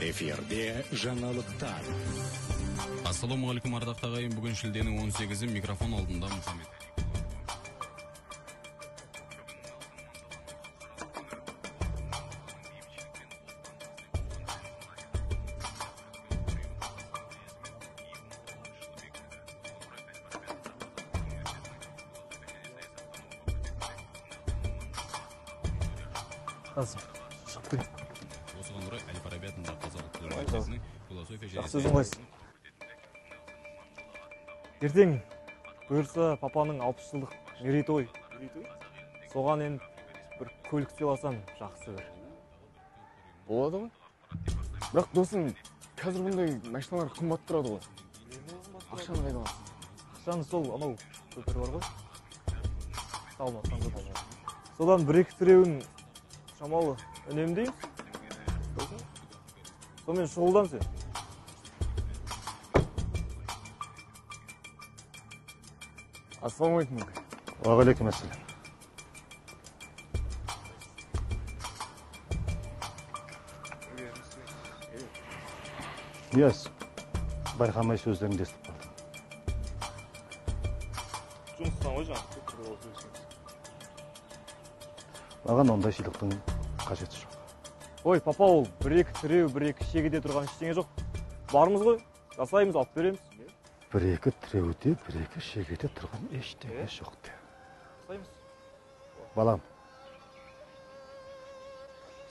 Эфирде жаңалықтар. Ассалаумағалейкум, ардақты ағайын. Бүгін шілденің 18-і, микрофон алдында Мұхаммед. Осыған орай Әл-Фараби атындағы Қазақ ұлттық университетінің философия және Жақсы, өзің қалайсың? Ертең бұйырса папаның 60 жылдық мерейтой. Соған енді бір көлік сыйласам жақсы бір. Болады ғой. Бірақ досым, қазір бұндай машиналар қымбат тұрады ғой. Ақшаны қайдан аласың? Ақшаны сол анау көпір бар ғой. Салмастан көп. Содан бір екі тіреуін шамалы үнемдейміз. Сонымен шұғылдан сен. Ассалаумағалейкум. Уағалейкум ассалам. Нияз, байқамай сөздеріңді естіп қалдым. Жұмыстан ғой жаңа. Көпір болып сөйлесеміз. Маған ондай сыйлықтың қажеті жоқ. Ой, папа, ол бір екі тіреу, бір екі шегеде тұрған ештеңе жоқ. Бармыз ғой, жасаймыз, алып береміз. Бір екі тіреуде, бір екі шегеде тұрған ештеңе жоқ де. Жасаймыз. Балам,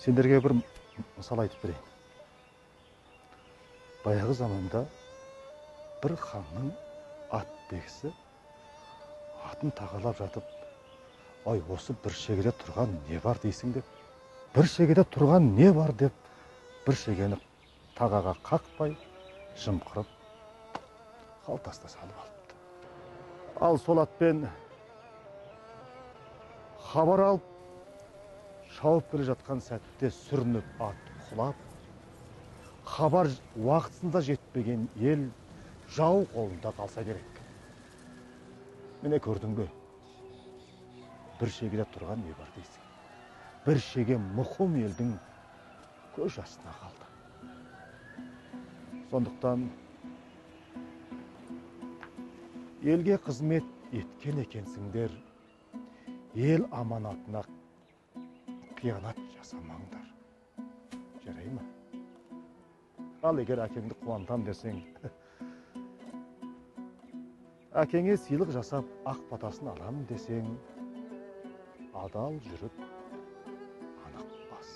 сендерге бір мысал айтып берейін. Баяғы заманда бір ханның атбегісі атын тағалап жатып, ой, осы бір шегеде тұрған не бар дейсің деп, бір шегеде тұрған не бар деп, бір шегені тағаға қақпай, жымқырып, қалтасына салып алыпты. Ал сол атпен хабар алып, шауып келе жатқан сәтте сүрініп ат құлап, хабар уақытысында жетпеген ел жау қолында қалса керек. Міне көрдің бе? Бір шегеде тұрған не бар дейсің? Бір шеге мұқым елдің көз астына қалды. Сондықтан елге қызмет еткен екенсіңдер, ел аманатына қиянат жасамаңдар. Жарай ма? Ал егер әкеңді қуантам десең, әкеңе сыйлық жасап ақ батасын алам десең, адал жүріп анық бас.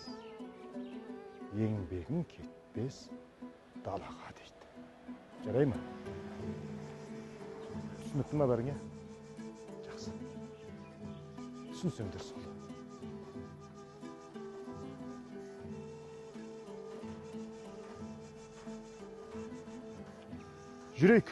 Еңбегің кетпес далаға дейді. Жарай ма? Түсінікті ма бәріңе? Жақсы. Түсінсеңдер сол. Жүрейік.